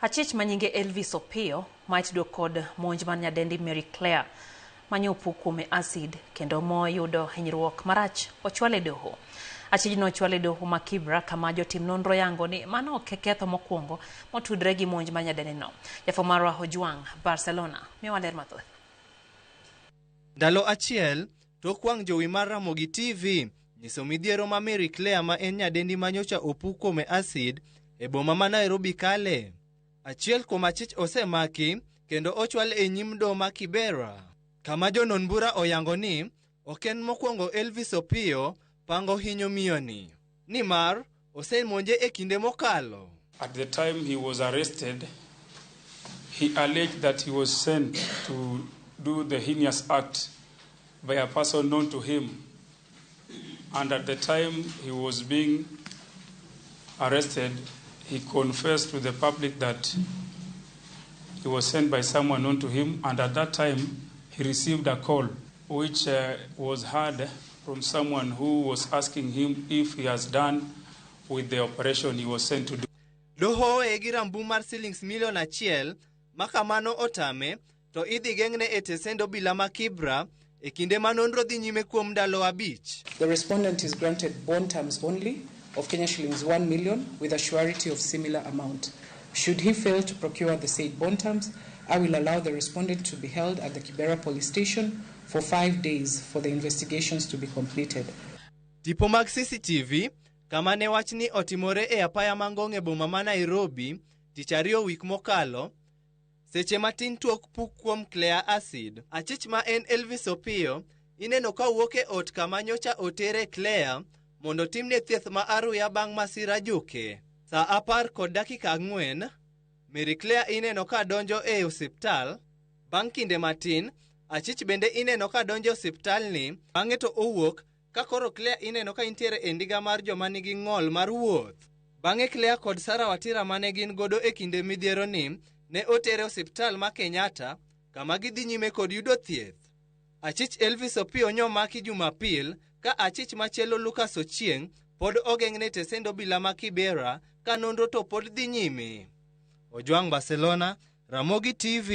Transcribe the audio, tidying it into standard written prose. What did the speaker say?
Achich manyinge Elvis Opiyo ma itudo kod monj mar nyadendi Mary Claire manyo opuk kuome acid kendo moyudo hinyruok marach ochwal e doho. Achijno ochwal e doho ma Kibra kama jotim nonro yango ni mano ok e ketho mokwongo motudre gi monj mar nyadendino. Jafwambo marwa Ojwang Barcelona miyowa ler mathoth. Ndalo achiel tok wang' jowi mar Ramogi TV nyiso midhiero ma Mary Claire ma en nyadendi manyocha opuk kuome acid e boma ma Nairobi kale. Achiel kuom achich osemaki kendo ochwal e nyim doho ma Kibera, kama jonon bura oyango ni ok en mokwongo Elvis Opiyo pango hinyo miyoni, nimar osemonje e kinde mokalo. At the time he was arrested, he alleged that he was sent to do the heinous act by a person known to him. And at the time he was being arrested, he confessed to the public that he was sent by someone known to him. And at that time, he received a call which was heard from someone who was asking him if he has done with the operation he was sent to do. Doho oweye gi rambu mar silings milion 1 ma kamano otame to idhi geng'ne e tesend obila ma Kibra e kinde ma nonro dhi nyime kuom ndalo 5. The respondent is granted bond terms only of Kenya shillings 1 million with a surety of similar amount. Should he fail to procure the said bond terms, I will allow the respondent to be held at the Kibera police station for 5 days for the investigations to be completed. Tipo mag CCTV kama ne wachni otimore e apaya Mangong' e boma ma Nairobi tich ariyo wik mokalo seche matin tok puk kuom Claire acid. Achich ma en Elvis Opiyo ineno ka wuok e ot kama nyocha otere Claire mondo timne thieth ma aruya bang' masira juke. Sa 10:04 Mary Claire ineno ka donjo e osiptal. Bang' kinde matin achich bende ineno ka donjo e osiptal ni bang'e to owuok ka koro Claire ineno ka intiere e ndiga mar joma nigi ng'ol mar wuoth. Bang'e Claire kod Sarah Watira mane gin godo e kinde midhiero ni ne otere osiptal ma Kenyatta kama gidhi nyime kod yudo thieth. Achich Elvis Opiyo nyomaki Jumapil ka achich machielo Lucas Ochieng' pod ogeng'ne tesend obila ma Kibera ka nonro to pod dhi nyime. Ojwang' Barcelona, Ramogi TV.